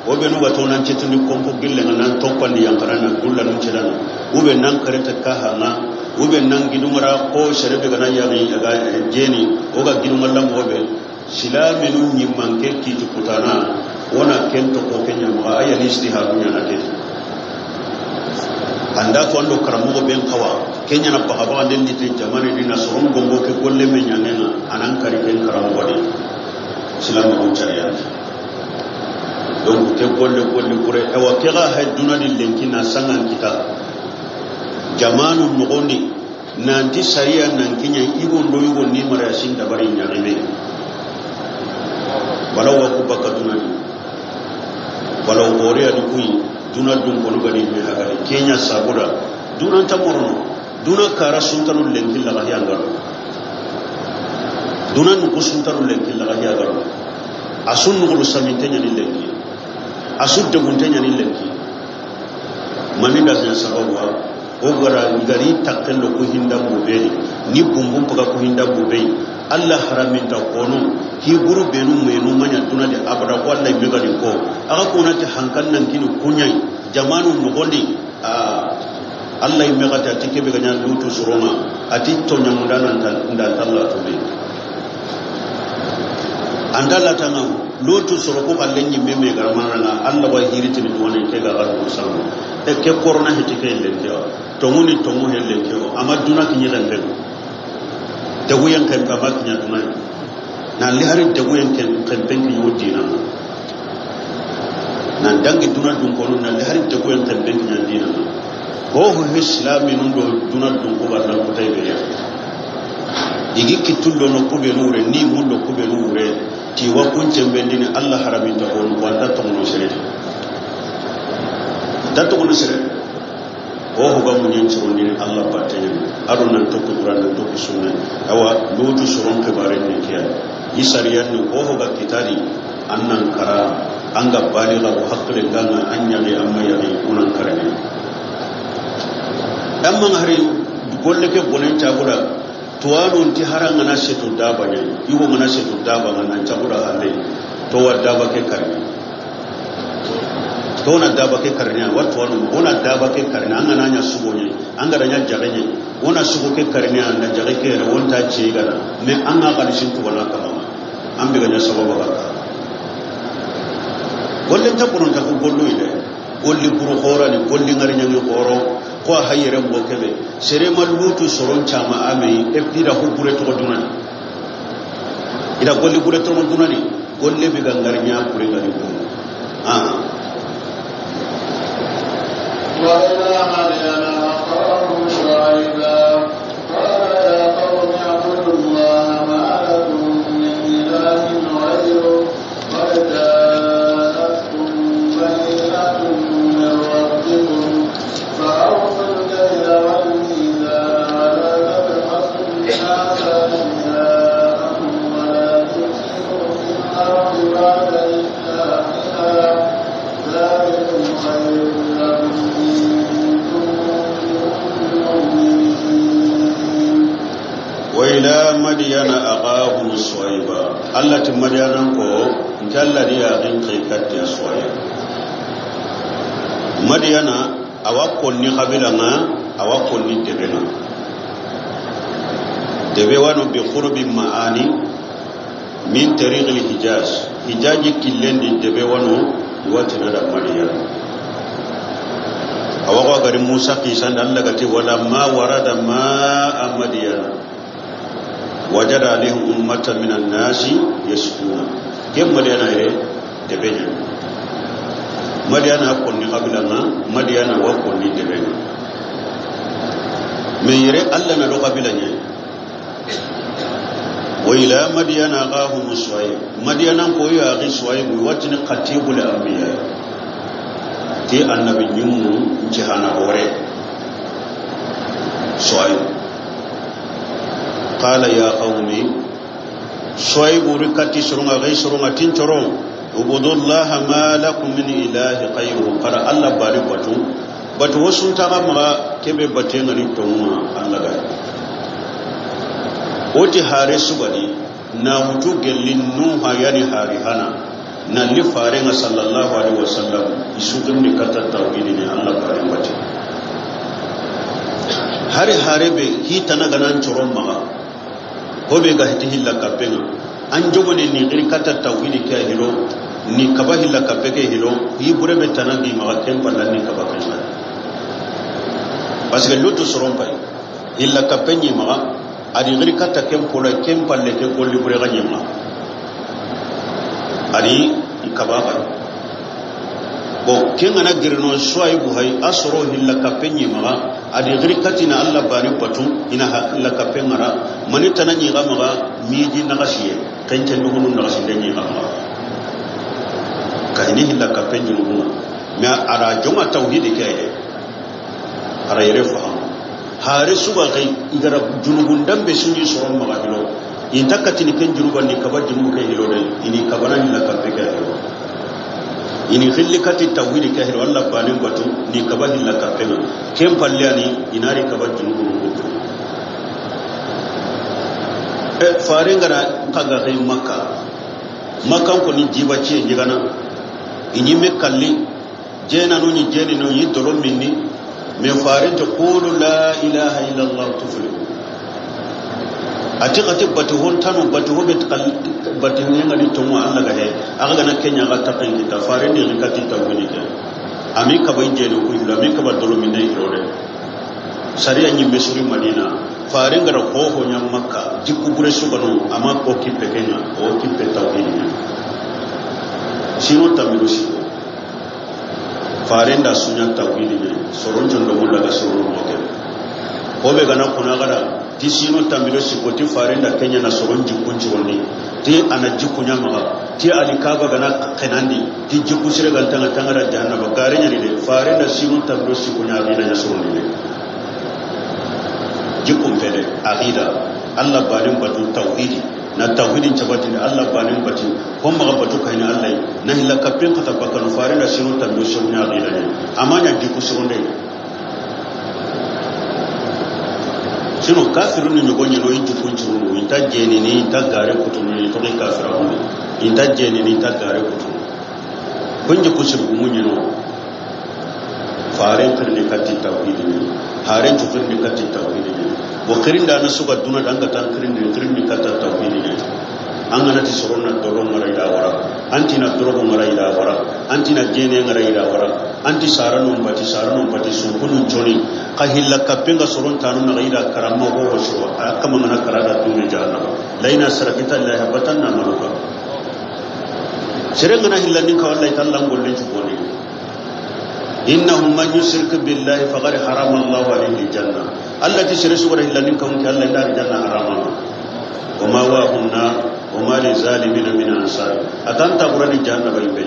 O be nu ga to nan cetundi kompo gille ŋa nan topandi yankara na gulla nun celana. U be nan kareta kaha ŋa. U be nan gidungara ko sere be ga na yagi, a ga jeni. O ga gidungalla mo be. Silaminu ɲimmanke kiti kutana. Wona ken to ko kenya maxa, aya ni istihadu ɲana ke. Anda to ando karamoxo ben xawa, keɲa na baxa baxa nden dite jamane dina soron gongo ke golle me ɲangenga, a nan kari ken karamoxo de. Silamaxu cariya. Donc, ke golle, golle bure, ewa, ke ga hay duna di lenki na sangan kita. Jamanu noxondi, nanti sariya nan kiɲa, i go ndo i go ni mara sin dabari ɲaxime. Wala wa ku baka duna di. Wala o xore ya di kuyi, duna dun kono ga di me hagari. Keɲa sabuda, duna nta morono. Duna kara suntanu lenki laga ya garo. Duna nuku suntanu lenki laga ya garo. A sun nugulu saminte ɲani lenki. A su degunte ɲani lenki. Mani da ɲa sababu wa, o gara gari takken do ku hinda mu be ni, ni bumbum paga ku hinda mu be. Allah haraminta kono, ki guru benu menu maɲa duna de abada, ko Allah yimme ga di ko. Aga ko na ti hankan nan kini kuɲai, jamanu noxondi, a, Allah yimme ga ta ti kebe ga ɲa Lutu soronga, a ti to ɲamunda nan ta, nda talla to be. Anda latanga, Lutu soro ko kallen ɲimme me ga ra mana na, Allah wa hiri tini duwane ke ga ga do sama. E ke korona hiti ke lenki wa. Tongu ni tongu he lenki wa. Ama duna kiɲi lembe. Dagu yan kan ka ma kiɲa duna. Na li hari dagu yan kan, kan ben kiɲo dina. Nan dangi duna dun kono, nan li hari dagu yan kan ben kiɲa dina. Ho ho he silaminun do duna dun ko ga na ko tay be ya. I gi kitun do no ku be nu wure, ni mun do ku be nu wure, ti wa kun cembendini Allah haraminta honu, wa nta toxono sere. Nta toxono sere. Ho ho ga muɲen corondini Allah batteɲen. A do nan toxo Quran, nan toxo sunna. Awa, Lutu soron xibaren ni kiya. I sariyan ni ho ho ga kitadi, an nan kara, an ga baliga, o hakkile ganga, an ɲaxi, an ma yaxi, o nan karani. Amma hari golle ke bonen caguda, tuwanon ti hara ngana setu daba ɲa, yugo ngana setu daba ngana caguda halle, to wa daba ke karni. To na daba ke karni, wa tuwano, o na daba ke karni, an gana ɲa sugo ɲa, an gana ɲa jage ɲa, o na sugo ke karni, an na jage ke yere, o nta ce gana, mais an ga xalisin tugana kama, an be ga ɲa sababa ga. Golle nta bonon ta ko gollu ide. Golli buru xorani, golli ŋari ɲangi xoro, ko a hayere mo kebe. Sere ma Lutu soron cama a me yi, et puis da hu bure toxo dunani. I da golli bure toxo dunani, golle be ga ŋari ɲa bure ŋari ko. Ah. وإلى مدين أخاهم شعيبا قال يا قوم اعبدوا الله ما لكم من إله غيره قد جاءتكم بينة من ربكم وإلى مدين أخاهم شعيبا. Alla ti Madiyananko, nke Alla di yaaxen xayi katta Suwaybu. Madiyana, a wa konni xabila ŋa, a wa konni debe ŋa. Debe wa no bi qurbi Ma'ani, min tariqil Hijaz. Hijaji killen di debe wa no, i wa ti na da Madiyana. A wa ga ri Musa qisan da, Alla ga ti: ولما ورد ماء مدين وجد عليه أمة من الناس يسقون. Ken Madiyana yere, debe ɲa. Madiyana konni xabila ŋa, Madiyana wa konni debe ŋa. Mais yere, Alla na do xabila ɲa. وإلى مدين أخاهم شعيبا. Madiyananko yaaxe Suwaybu, i wa ti ni khatibul anbiya. Ti annabi ɲimmu ncihana hore. Suwaybu. قال يا قوم. Suwaybu ri katti soron ŋa, xayi soron ŋa, ti n coro: اعبدوا الله ما لكم من إله غيره. Xa da Alla baane batu. Batu wo su nta xa maxa, ke be baten ŋa ni tonŋa Alla ga. O ti hare su ga di, na wutu gelli Nuha ya ni hari hana, na li faren ŋa sallallahu alaihi wasallam, i su gindi katta tawhidi ni Alla baane batu. Hari hare be hi tana ga na n coro maxa. Ho be ga hiti hilla kappen ŋa. An jogoni ni giri katta tawhidi ke hilo, ni kaba hilla kappe ke hilo, yi bure be tana gi maxa ken palla ni kaba ken ŋa. Parce que Lutu soron pay, hilla kappe ɲi maxa, a di giri katta ken pola, ken palle ke golli bure ga ɲi maxa. A di kaba ga. Bon, ken ga na giri no Suwaybu hay, a soro hilla kappe ɲi maxa, a di giri katti na Alla baane batu, i na ha-, hilla kappe ŋara, mani tana ɲi ga maxa, miji naxasiye, ken ken dugunu naxasinde ɲi ga maxa. Ka hini hilla kappe junubun ŋa. Mais a da jonŋa tawhidi ke ye. A da yere faham. Hare su ga xayi, i ga ra junubun danbe su ni soron maxa hilo. I nta kattini ken junuban ni kaba junubu ke hilo de, i ni kaba na hilla kappe ke hilo. I ni xilli katti tawhidi ke hilo, Alla baane batu, ni kaba hilla kappe ŋa. Ken palle ya ni, i na ri kaba junubu ŋa. E, faren ga ra n xa ga xayi Makka. Makkanko ni jiba ciye ɲi ga na. I ɲi me kalli, Jeenanu ni, jeeninu ni dolo minni, mais faren ti: قولوا لا إله إلا الله تفلحوا. A ti xa ti bati ho ntanu, bati ho be kal-, bati ne ŋa ni tonŋa Alla ga he, a ga na ken ɲa ga taxen kita, faren di katti tawhidi ke. A mi kaba i jeenu ku hilo, a mi kaba dolo minne hilo de. Sariya ɲi me suri Madina, faren ga ra ho ho ɲa Makka, jikku bure su ga no, a ma ko kippe ken ŋa, o kippe tawhidi ɲa. Sino tammi do siko. Faren da su ɲa tawhidi ɲa, soron condo mulla ga soron moke. Ho be ga na kuna ga da, ti sino tammi do siko, ti faren da ken ɲa na soron jikkun cirondi, ti a na jikku ɲa maxa, ti a li kaba ga na kenandi, ti jikku sire ga n taŋa taŋa da jahannaba, gare ɲa ni de, faren da sino tammi do siko ɲa, a bi na ɲa soron ni de. Jikkun fede, aqida, Alla baane batu, tawhidi. Na tawhidin cabatindi, Alla baane batu, ho maxa batu kayini Alla yi, na hilla kappen kata bakkanu, faren da sino tammi do siko ɲa aqida ɲa. A ma ɲa jikku sironde. Sino kafirun ni ɲogo ɲeno, i jikkun cirunu, i nta jeenini, i nta gare kutunu, i toxi kafirun ni. I nta jeenini, i nta gare kutunu. Kun jikku sirgumu ɲeno. Faren xirindi katti tawhidi ɲa. Haren cu xirindi katti tawhidi ɲa. Wo xirinda na suga duna da an ga tan xirindi, xirindi katta tawhidi ɲa. An ga na ti soron na dolo ŋara i da wara. An ti na dorogo ŋara i da wara. An ti na jeene ŋara i da wara. An ti sara non bati, sara non bati, su kunu joni. Xa hilla kappen ga soron tanu na ga i da karamma ho ho siro. A kama ŋa na kara da duna jahannaba. لئن أشركت ليحبطن عملك. Sere ŋa na hilla nin ka, wallahi tallan gollen cu boni. إنه من يشرك بالله فقد حرم الله عليه الجنة. Alla ti sere su ga ra hilla nin ka, wonke Alla i da arjanna harama. ومأواه النار وما للظالمين من أنصار. A ta nta burani jahannaba i be.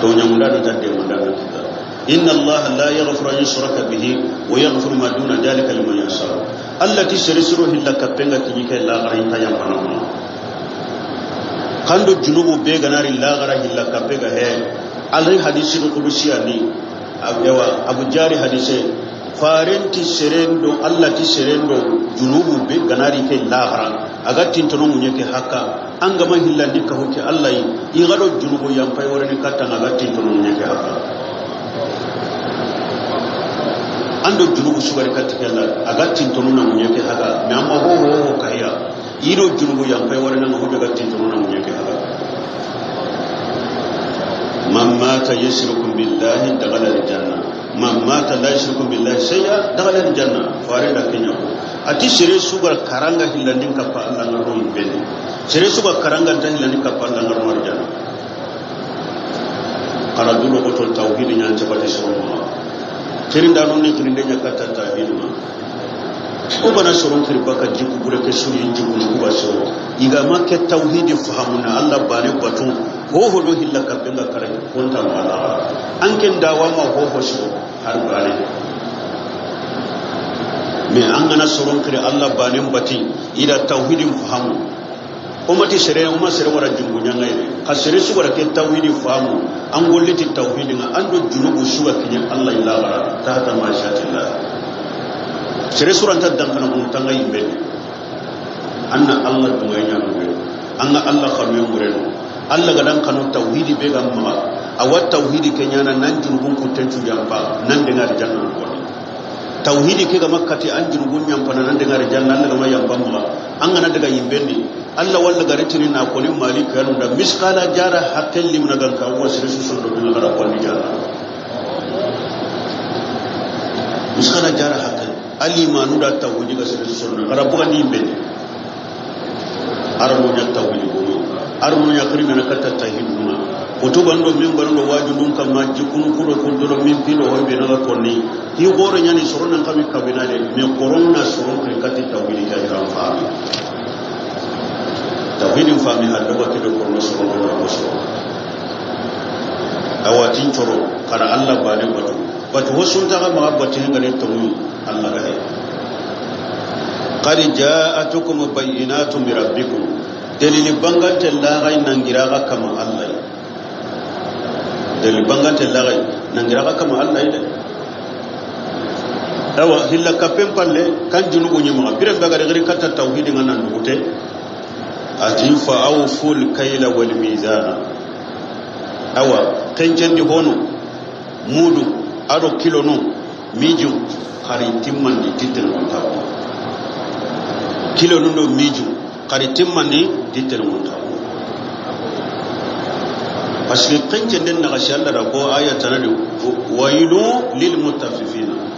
To ɲamunda do tadde munda do kita. إن الله لا يغفر أن يشرك به ويغفر ما دون ذلك لمن يشاء. Alla ti sere su ro hilla kappen ga kiɲi ke laxara, i nta yanpana ma. Kando junubu be ga na ri laxara, hilla kappe ga he, Alla hadisi do kudusiya ni, ab-, ewa, Abu Jari hadise, farenti serendo, Alla ti serendo, junubu be ga na ri ke laxara, a ga tintono ŋuɲe ke haqqa, an ga ma hillandi kahu ke Alla yi, i ga do junubu yanpayi wore ni katta ŋa, a ga tintono ŋuɲe ke haqqa. An do junubu su ga ri katti ke Alla, a ga tintono na ŋuɲe ke haqqa, mais an ma ho ho ho kahiya. I do junubu yanpayi wore na ŋa ho be ga tintono na ŋuɲe ke haqqa. Man mata yushriku billahi dakhala aljanna. Man mata la yushriku billahi shay'a dakhala aljanna. Fare da ke ɲa ko. A ti sere su ga ra karanga hillandin kappa Alla ŋa ro yinben di. Sere su ga karanga nta hillandin kappa Alla ŋa ro arjanna. Xa ra du lo ko to tawhidi ɲa nta bate soro ma. Tirindanu ni tirinde ɲa katta tawhidi ma. Ku ga na soron kiri baka jikku bure ke suri jikku ku ba soro. I ga ma ke tawhidi fahamu na Alla bane batu. Ho ho do hilla kappe ŋa kare konta ma Alla. An ken dawa ma ho ho soro har bane. Mais an ga na soron kiri Alla bane bati i da tawhidin fahamu. O ma ti sere, o ma sere wara jungu ɲaŋa yi. Xa sere su ga ra ke tawhidi famu, an golle ti tawhidi ŋa, an do junubu su ga kiɲe Alla illa gara, tahta mashi'atillah. Sere su ra nta dankana hunu tanga yimbe. An na Alla dunga ɲa mure. An ga Alla xanu mure no. Alla ga dan kanu tawhidi be ga maxa. A wa tawhidi ke ɲaana nan junubun kutten cu yanpa, nan de ŋa arjanna ko. Tawhidi ke ga ma kati an junubun yanpana nan de ŋa arjanna, Alla ga ma yanpa maxa. An ga na daga yimbe ndi. Alla walla ga ri tini na koni mali kanu da miskala jara haqqe limna gan ka wa sere su sondo bin gara ko ni jara. Miskala jara haqqe. Al imanu da tawhidi ga sere su sondo. Gara buga ni yimbe ndi. Arno ɲa tawhidi gono. Arno ɲa kiri na katta tawhidi gono. Kutuba ndo minbar ndo wajundun kamma jikunu kudo kundoro min pido hoy be na ga konni. Hi goro ɲa ni soro nan kami kabina de. Me korona soro kiri katti tawhidi ga iran fami. Tawhidin fami haddo ba kebe korona soro ndo na soro. Awa tin coro, xa ra Alla bane batu. Batu ho su nta ga maxa batu hengane tongu Alla ga he. Qad ja'atukum bayyinatun min rabbikum. Dalili bangante laxay nan gira ga kama Alla yi. Dalili bangante laxay nan gira ga kama Alla yi de. Awa, hilla kappen palle, kan junubu ɲi maxa. Biren be ga ri katta tawhidi ŋa nan dugute. A ti fa awful kayla wal mizana. Awa, xencendi hono, mudu, a do kilo no, miju, xa ri timmandi titten gonta. Kilo no do miju, xa ri timmandi titten gonta. Parce que xencenden naxasi Alla da ko aya tana di, waylu lil mutaffifina.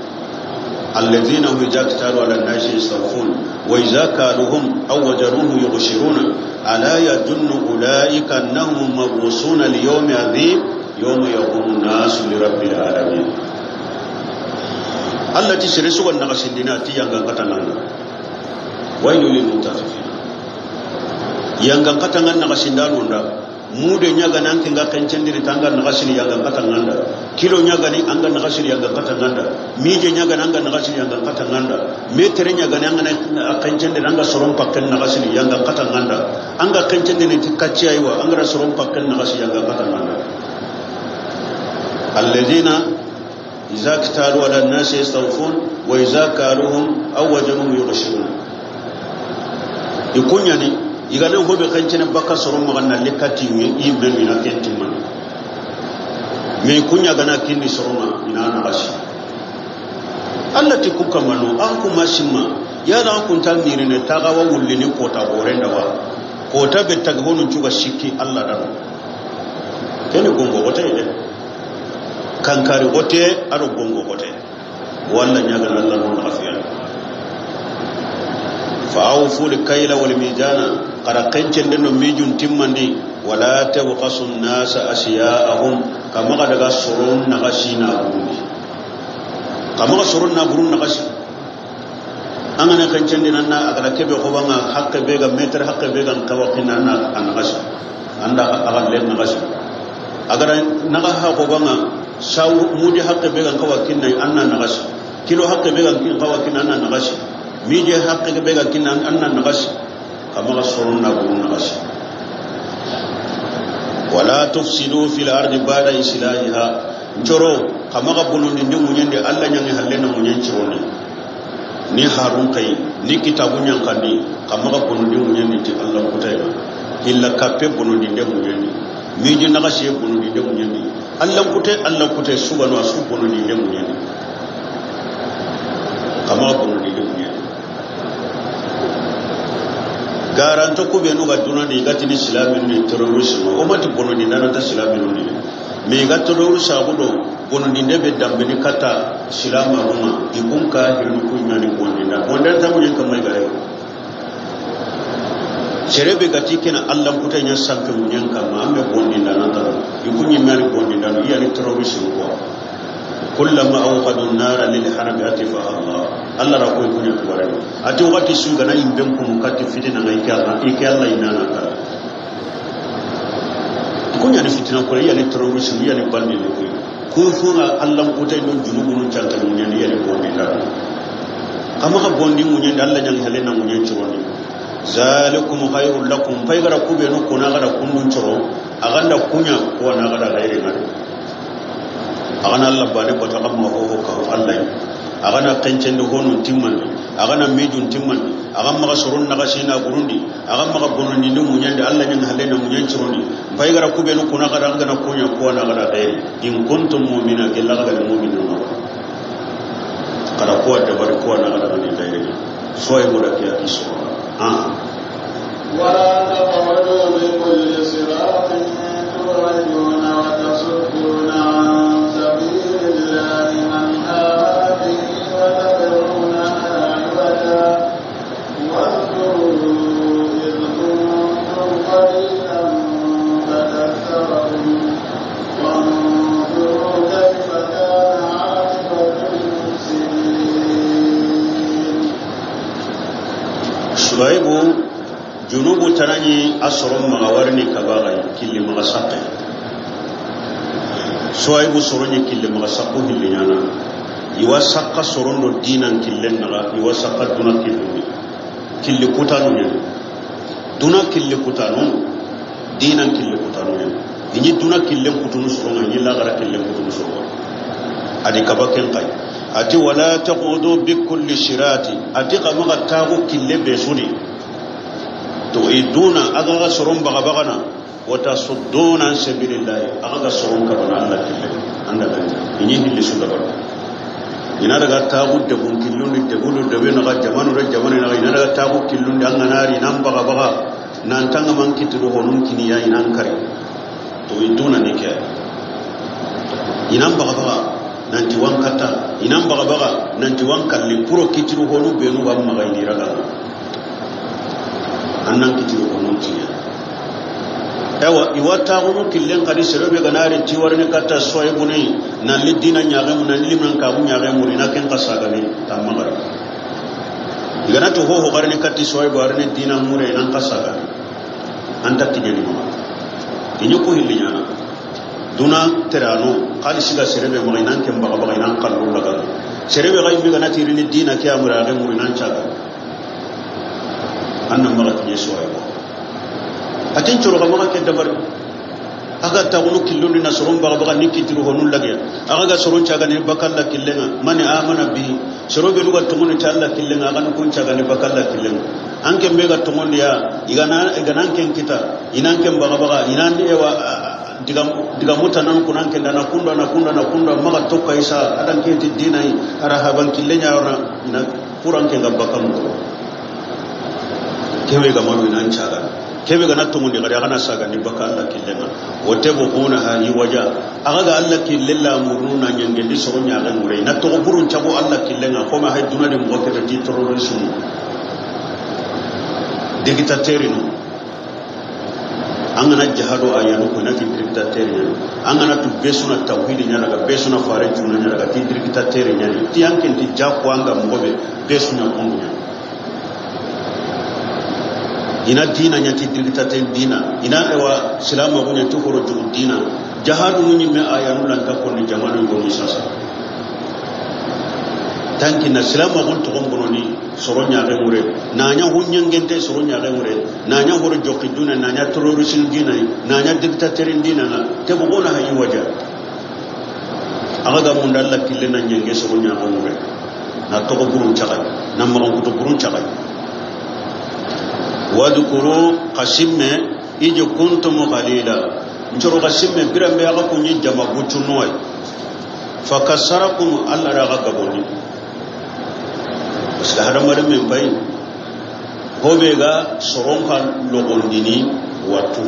الذين هم إذا اكتالوا على الناس يستوفون وإذا كالوهم أو وزنوهم يخسرون ألا يظن أولئك أنهم مبعوثون ليوم عظيم يوم يقوم الناس لرب العالمين. Alla ti sere su ga naxasindini ti yangan katanŋa. Waylu lil mutaffifin. Yangan katanŋa naxasindanu nda. Mude ɲa ga ni an ke ŋa xencendini ti an ga naxasini yangan katanŋa nda. Kilo ɲa ga ni an ga naxasini yangan katanŋa nda. Mije ɲa ga ni an ga naxasini yangan katanŋa nda. Metere ɲa ga ni an ga na xencendini an ga soron pakken naxasini yangan katanŋa nda. An ga xencendini ti kacciya yi wa an ga na soron pakken naxasi yangan katanŋa nda. Alladhina إذا اكتالوا على الناس يستوفون وإذا كالوهم أو وزنوهم يخسرون. I kuɲani, i ga na ho be xencene baka soro maxa na likati i menu i na ken timmani. Mais i kuɲa ga na kinni soro ma i na naxasi. Alla ti ku kamano, an ku ma simma, yala an ku nta mirine taxawa wullini kota horenda wa? Kota be tagi honu cuga sikki Alla da no. Kene gongo xote de. Kankari xote, a do gongo xote. Walla ɲagana Alla no naxafiya. Fa awfu l kayla wal mizana, xa ra xencenden do mijun timmandi, wala tabxasu nnasa asya'ahum, xa maxa daga soron naxasi na burundi. Xa maxa soron na burun naxasi. An ga na xencendi nan na a ga da kebe xobanga haqqe be ga meter haqqe be ga n kawa kinna an na a naxasi. An da a ga len naxasi. A ga da naxa ha xobanga sawu mudi haqqe be ga n kawa kinna an na naxasi. Kilo haqqe be ga n kawa kinna an na naxasi. Mije haqqe be ga kinna an na naxasi. Xa maxa soron na buru naxasi. Wala tufsidu fil ardi ba'da islahiha. Ncoro, xa maxa bonondinde ŋuɲen di, Alla ɲa ŋi halle na ŋuɲen ciro ni. Ni harun xayi, ni kitabu ɲaxandi, xa maxa bonondinde ŋuɲen di ti Alla kutay na. Hilla kappe bonondinde ŋuɲen di. Miji naxasiye bonondinde ŋuɲen di. Alla kutay, Alla kutay sugano a su bonondinde ŋuɲen di. Xa maxa bonondinde ŋuɲen di. Garanto ku benu ga duna di, i ga tini silaminu ni terroriste no, o ma ti bonondindaana nta silaminu ni. Mais i ga terroriste a ku do bonondinde be dambini kata silamaxu ŋa, i kun ka hirinu ku ɲa ni bonondinda. Bonondinda ta ŋuɲen kamma i ga re. Sere be ga ti ke na Alla kutay ɲa sanke ŋuɲen kamma, an be bonondindaana ta no. I kun ɲi ɲa ni bonondindaano, i ya ni terroriste no quoi. Kullama awqadu nara lil harbi atfaha Allah. Alla ra koy kuɲa tubare. Ati waxati su ga na yimben kunu kati fitina ŋa, i ke Alla, i ke Alla i na na ta. Kuɲa ni fitina ko, i ya ni terroriste, i ya ni bandi ni ko. Ku fo na Alla kutay no junubunu canta ŋuɲen di, i ya ni bonondinda. Xa maxa bondi ŋuɲen di, Alla ɲa ŋi halle na ŋuɲen ciro ni. Zalikum khairul lakum. Pay ga ra ku benu kuna ga da kundun ciro, a ga nda kuɲa ko na ga da xayri ŋa. A ga na Alla bane batu, a ga maxa hoho kahu Alla yi. A ga na xencendi honun timmandi, a ga na mijun timmandi, a ga maxa soron naxasi na burundi, a ga maxa bonondinde ŋuɲen di, Alla ɲa ŋi halle na ŋuɲen ciro ni. Pay ga ra ku benu kuna ga da, a ga na kuɲa ko na ga da xayri. In kuntum mu'mina, gella ga da mu'minu no. Xa da ko dabari ko na ga da ni xayri. Suwaybu da ke ya ki soro. Ah. ولا تقعدوا بكل صراط توعدون وتصدون عن سبيل الله من آمن به وتبغونها عوجا واذكروا إذ كنتم قليلا فكثركم وانظروا كيف كان عاقبة المفسدين. Suwaybu, junubu tana ɲi a soron maxa wari ni kaba ga yi, killi maxa saxe. Suwaybu soron ɲi killi maxa saxu hilli ɲaana. I wa saxa soron do diinan killen naxa, i wa saxa duna killen ni. Killi kutanu ɲa ni. Duna killi kutanu, diinan killi kutanu ɲa ni. I ɲi duna killen kutunu soron ŋa, i ɲi laxara killen kutunu soron ŋa. A di kaba ken xa yi. Ati, wala taqudu bi kulli sirati. Ati xa maxa taxu kille be su di. Tu'iduna, a ga ga soron baxa baxa na. Wa tasudduna an sabilillahi, a ga ga soron kaba na Alla kille. An da gani. I ɲi hilli su dabari. I na daga taxu debun killundi, debulu debe naxa, jamanu re jamanu naxa, i na daga taxu killundi, an ga na ri, i nan baxa baxa, nan tanga man kitiru honun kini ya, i nan kari. Tu'iduna ni ke. I nan baxa baxa, nanti wan katta. I nan baxa baxa, nanti wan kalli, puro kitiru honu benu ga maxa i ni raga. An nan kitiru honun kini ya. Ewa, i wa taxunu killen xa di, sere be ga na ri ti wari ni katta Suwaybu ne, nan li diina ɲaxemu, nan li liman kabu ɲaxemu, i na ken xa sagani, tamma gari. I ga na to hoho gari ni katti Suwaybu, ari ni diina mure, i nan xa sagani. An ta kiɲe ni maxa. I ɲi ku hilli ɲaana. Duna terano, xalisi ga sere be maxa, i nan ken baxa baxa, i nan xallu laga. Sere be ga yimbe ga na ti ri ni diina ke amura, a ga muri nan caga. An na maxa kiɲe Suwaybu. A tin coro ga maxa ke dabari. A ga taxunu killundi na soron baxa baxa ni kitiru honun lagiya. A ga ga soron caga ni bakalla killenga. Mani amana bi. Soro be ga tongondi ti Alla killenga, a ga ni kun caga ni bakalla killenga. An ken be ga tongondi ya, i ga na, i ga nan ken kita, i nan ken baxa baxa, i nan ewa, a, a, diga, diga mutanan kunan ken da na kunda, na kunda, na kunda, maxa tokka isa, a dan ken ti diina yi, a ra haban kille ɲa wara, i na kuran ken ga bakka mo. Kebe ga manu i nan caga. Kebe ga na tongondi gari, a ga na sagandi bakka Alla killenga. Wa tabghunaha iwaja. A ga ga Alla kille la murunu na ɲangendi soro ɲaxe ŋure. Na toxo burun cago Alla killenga, xoma hay duna di moxo kebe ti terrorisme. Dictateur no. An ga na jihado a yanu ko na ti dictateur ɲa ni. An ga na tu be su na tawhidi ɲa daga, be su na fare cuna ɲa daga, ti dictateur ɲa ni. Ti an ken ti jako an ga moxo be, be su ɲa ko ɲa. I na diina ɲa ti dirgitaten diina. I na ewa silamaxu ɲa ti horo jugu diina. Jahadu mu ɲimme a yanu lanta konni jamanu yogonu sasa. Tanki na silamaxun toxon bonondi, soro ɲaxe ŋure, na ɲa huɲengente soro ɲaxe ŋure, na ɲa hore joxi duna, na ɲa terroriste dina, na ɲa dictateur dina, na ke bogo na hayi waja. Axa ga munda Alla kille na ɲenge soro ɲaxe ŋure, na toxo burun caxay, na maxankuto burun caxay. Wadkuru, xa simme, id kuntum qalila. Ncoro xa simme, biranbe axa kuɲi jama bucunno ay. Fakassarakum, Alla da axa gabondi. Parce que hadamarenmen pay, hobe ga soron ka logondini wattu.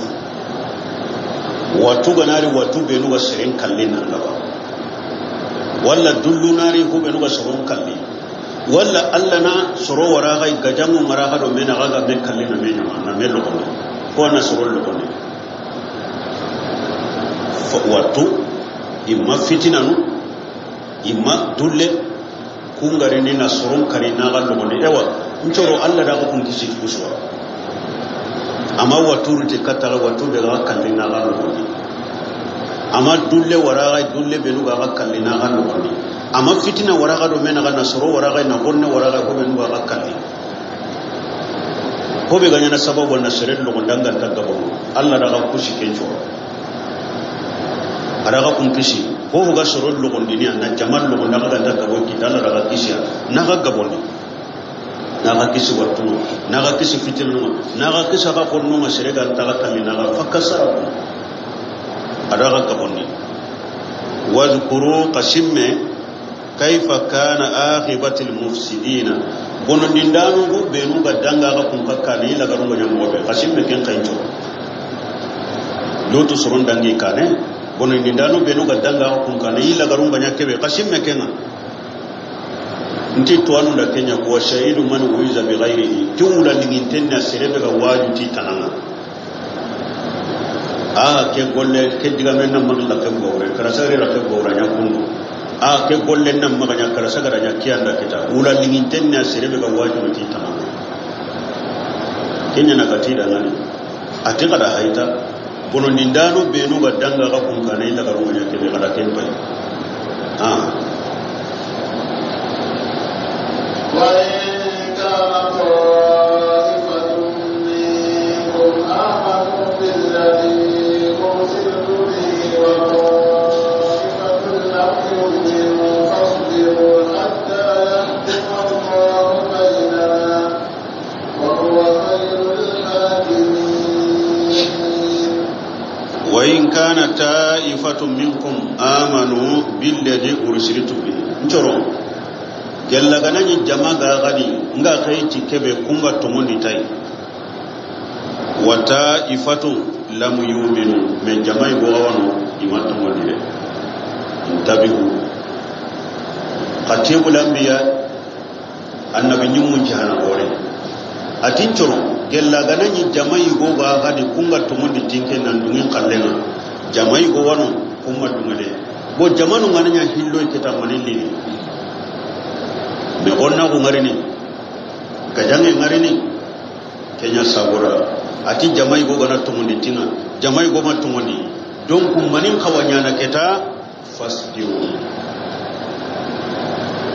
Wattu ga na ri wattu benu ga seren kalli nan gaba. Walla dullu na ri ho benu ga soron kalli. Walla Alla na soro wara ga gajangu mara ga do mena ga ga me kalli na me ɲama na me logondi. Ko na soro logondi. Fo wattu, imma fitinanu, imma dulle, kungarini na soron kari na ga logondi. Ewa, ncoro Alla da ko kun kisi kusuwa. Amma wattu ruti katta ga wattu be ga kalli na ga logondi. Amma dulle wara ga dulle benu ga ga kalli na ga logondi. Amma fitina wara ga do mena ga na soro wara ga na gonne wara ga ko benu ga ga kalli. Ko be ga ɲana sababu na sere logondi an ga nta gabo. Alla da ga kusi kenco. A da ga kun kisi. Ko ga soro logondini na jamal logondi an ga nta gabo kita Alla da ga kisi. Na ga gabondi. Na ga kisi wattu. Na ga kisi fitinu. Na ga kisa ga konno ma sere ga nta ga kalli na ga fakassarakum. A da ga gabondi. Wadkuru, xa simme, kayfa kana aqibatul mufsidina. Bonondindanu go benu ga danga ga kun kakkane i lagarun ga ɲa moxo be. Xa simme ken xa inco. Lutu soron dangi kane. Bonondindanu benu ga danga ga kun kane i lagarun ga ɲa kebe. Xa simme kenga. Nti tuwanu da kenya ko shahidu man uiza bi ghairihi. Ti wula linginten na sere be ga waju ti tananga. A ke golle ke digamen na magalla ke gore, kara sagare ra ke gore ɲa kundu. A ke golle na maganya kara sagara ɲa kiyanda kita. Wula linginten na sere be ga waju ti tananga. Kenya na gati da ngani. A ti kada hayta. Bonondindanu benu ga danga ga kun kane i lagarun ga ɲa kebe kada ken pay. Ah. وإن كان طائفة منكم آمنوا بالذي أرسلت به وطائفة لم يؤمنوا فاصبروا حتى يحكم الله بيننا وهو خير الحاكمين. وإن كان طائفة منكم آمنوا بالذي أرسلت به. Ncoro, gella ga na ɲi jama ga gadi, nga xayi ti kebe kunga toŋondi tay. Wa ta'ifatun lam yu'minu, me jama yi go wano, i ma toŋondi de. Intabihu. Khatibul anbiya, Annabi ɲimmun ci hana gore. A ti ncoro, gella ga na ɲi jama yi go ga gadi kunga toŋondi tinke nan dungin kallenga. Jama yi go wano, kuma dunga de. Bo jamanu ngana ɲa hillo kita manillini. Me gonna ko ngarini. Gajange ngarini. Kenya sabura. A ti jama yi go ga na toŋondi tinga. Jama yi go ma toŋondi. Donc manin xawa ɲana keta. Fasbiru.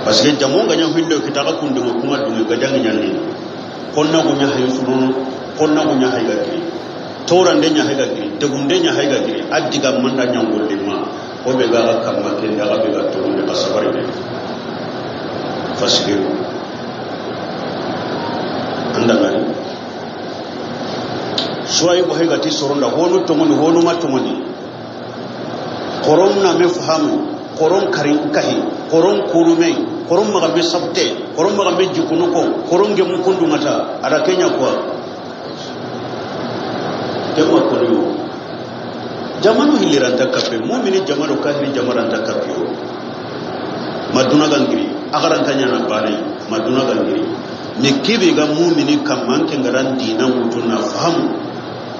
Parce que jamo nga ɲa hillo kita ga kundu kuma dunga gajangi ɲanni. Konna go ɲa hayu sunono, konna go ɲa hayga giri. Torande ɲa hayga giri, degunde ɲa hayga giri. Addiga manda ɲa ngolle ma. Ko be ga ga kamma ken da ga be ga to ne ka sabari ne. Fasbiru. Anda ngari. Suwayi go hayga ti soronda honu toŋondi, honu ma toŋondi. Xoron na me fahamu, xoron karin kahi, xoron kurumey, xoron maxa me sabte, xoron maxa me jikunu ko, xoron gemu kundu ŋata, a da kenya kuwa. Kema kono. Jamanu hiliranta kape, mumini jamanu kahiri jamaranta kape yo. Maduna gangiri, agaranta ɲana bane, maduna gangiri. Me kebe ga mumini kamma, anke ngaran dina mutu na fahamu.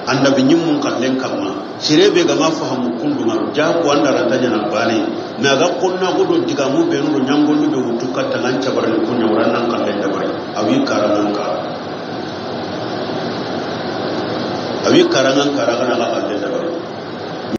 Annabi ɲimmun kallen kamma. Sirebe ga ma fahamu kundunga, ja ko anda ranta ɲana bane. Me aga konna godo digamu benu do ɲangollu be wutu katta nan cabarni kunya waran nan kallen dabari. Awi karangan ka. Awi karangan karagana ga kalle.